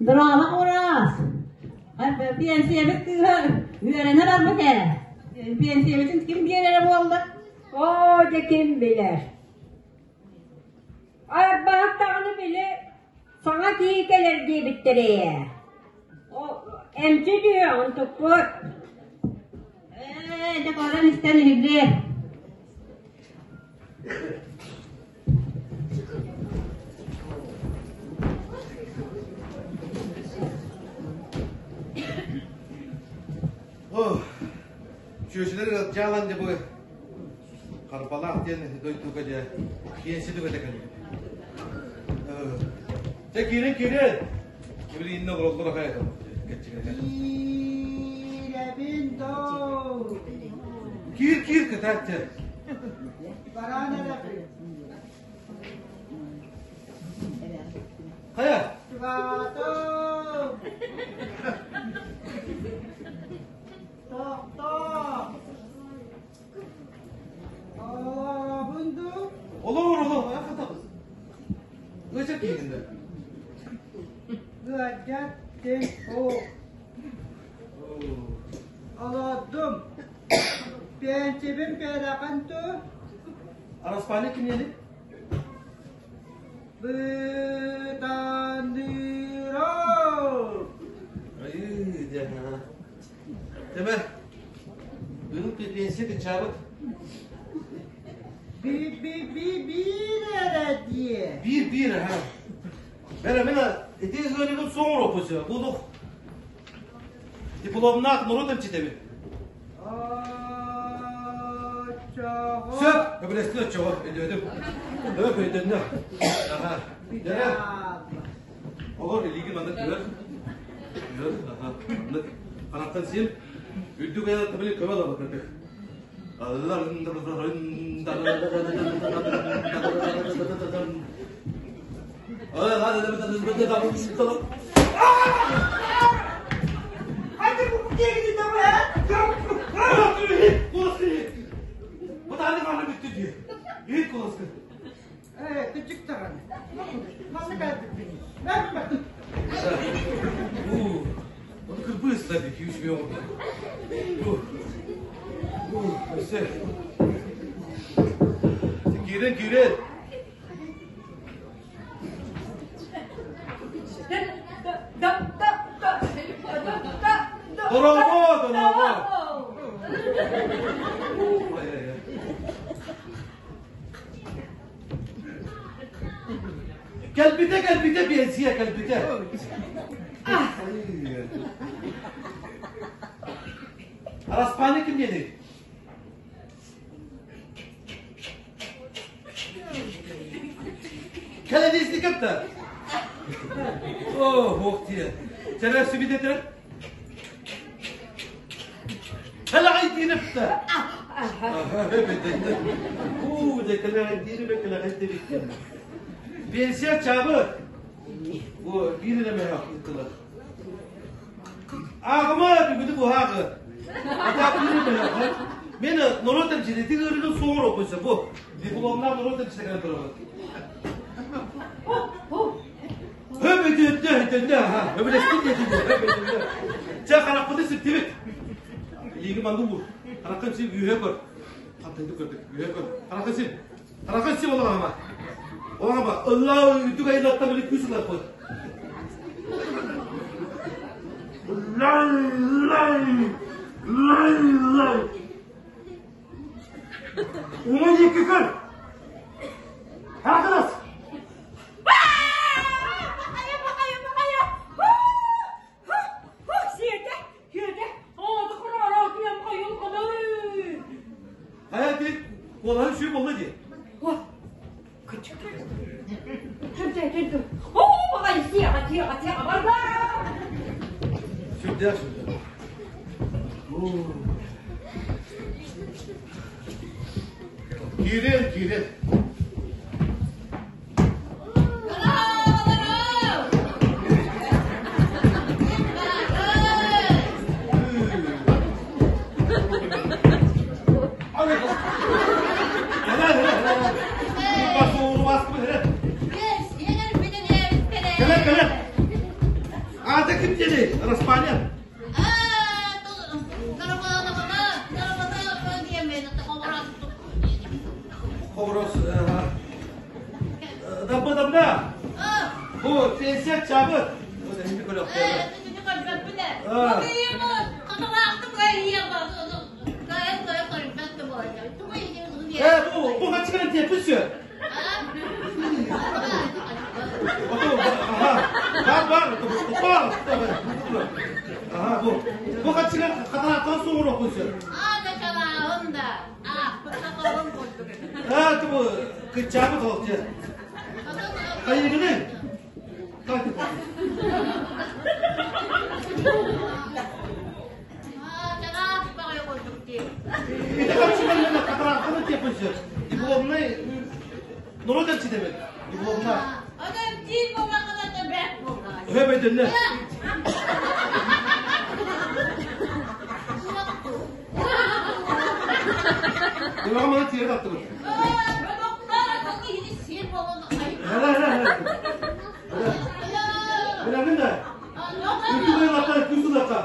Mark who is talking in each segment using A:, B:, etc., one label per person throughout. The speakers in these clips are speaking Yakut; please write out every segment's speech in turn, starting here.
A: Дорообо Ураас! Пенсиябыт кыыһа үөрэнэ барбыт ээ. Пенсиябытын ким биэрэрэ буолла?
B: Оо, дьэ ким билэр. Арбаһыт даҕаны били саҥа киһи кэлэр диэбиттэрэ ээ. Эмчи түһүөҕүн туппут.
A: Ээ, дьэ көрөн истэн иһиллиэ.
C: Чүөчүлэр ыалдьаалан дьэ бу Харбалаах диэн дойдуга дьэ пенсия түгэтэ кэлбит. Дьэ киирин киирин. Кибили иннэ олороллор аҕай
D: Киирэбин доо.
C: Киир киир кытаат дьэ.
D: Баран эрэбин.
C: Хайа?
D: Чугаатым. Тохтоо. Олоробун дуу?
C: Олоор, олоор, хатабыз. Ыача кииринде.
D: Ыалдьар тин суох. Олордум. Пенсибин биэрэҕин дуу?
C: Араспаанньа кимиэни?
D: Бытаныыров.
C: Айыы, дьэ. Темер, быйыл пенсия кыччаабыт.
D: Би-би-би-биир эрэ диэ.
C: Биир-биир, аха. Бэрэ, мин ити ыарыыбын суоҥур оппусу. Бу дипломнаах норуот эмчитэбин.
D: Оччоҕо...
C: Сөп, өбүлэстин оччоҕо, өйдөөтүм. Өп, өйдөннө. Аха. Дэрэ. Олор илиигин манна түһэр. Түһэр, аха. Маннык харахтан сиэм. Үрдүк айалатта били көмө ылабыт кырдык.
D: Ээ, кычык даҕаны. Манна кэлбиппин. Бэрпэт.
C: Оны кырбыы ыстады, күүс оҥордо. Өссө. Киирэн, киирэн. Дорообо, дорообо. Кэлбитэ, кэлбитэ, биэнсийэ кэлбитэ. Араспаанньа ким диэний? Кэлэдиисти кытта. О, уох диэ. Чэрэ сүбитетер. Кэлэҕэйдиинэптэ. Уу, дьэ кэлэҕэйдиинэбэ кэлэҕэйдиибиккин. Пенсия чаабыт. Бу биир эрэ мөһөөх ыыттылар. Ааҕыма бүгүнү буһааҕы. Мен норуот эмчитин ыарыгын суоҕар оппуйса бу. Дипломнаах норуот эмчитэ кэлэн турабын. Хөп өтүөттө, өтөннө, өбүлэспит диэтиннэ, хөп өтөннө. Чэ, харахпытын сиптибит. Илиигин манна уур. Хараххын сип, үөһэ көр. Хантайды көрдүк, үөһэ көр. Хараххын сип. Хараххын сип олоҕама. Олоҕама, ыллаа үрдүк айыллаттан били күүс ыларбыт. Лай, лай, лай, лай. Уҥа диэки көр. Хараххын Хайа ти куолаһын сүү буолла дии. Сүрдээх сүрдээх. Киирэн, киирэн. Кэлэ, кэлэ. Аата ким диэний? Распаня. Хоборос. Дабба-дабна. Бу пенсия чабыт. Э, бу бу хачыган тиэппит Бар, бар, бар. Аха, бу. Бу хачыган хатааттан суоҕуруохпун сөп. Аа, бу кыччаабыт ол дьэ. Хайыгыны? Ити хачыган мен хатааттан тиэппин сөп. Дипломный норуот эмчитэ эбит. Дипломна. Өһө бөйдөннө. Дымаҕа маны тиэрэ таттыбыт. Һэ, һэ, һэ. Билэҕин да? Күн тыллахха, күн тыллахха.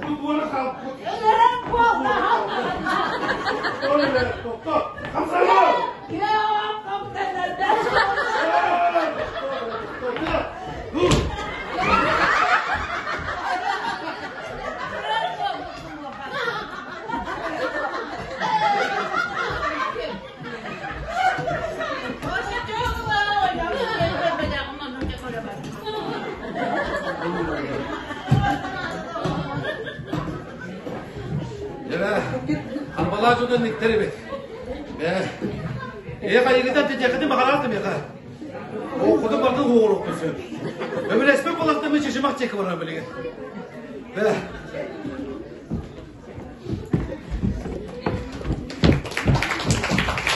C: Бу буора хаалбыт. Хамсанма! Харбалаах дьонун никтэр эбит. Ээ, хайыгыта тэтиэхити баҕараат миэхэ. Ооххуту барды уоҕуруохпун сөп. Өбүлэспит буолахтамы чычымах чеки барар билигин. Бэ.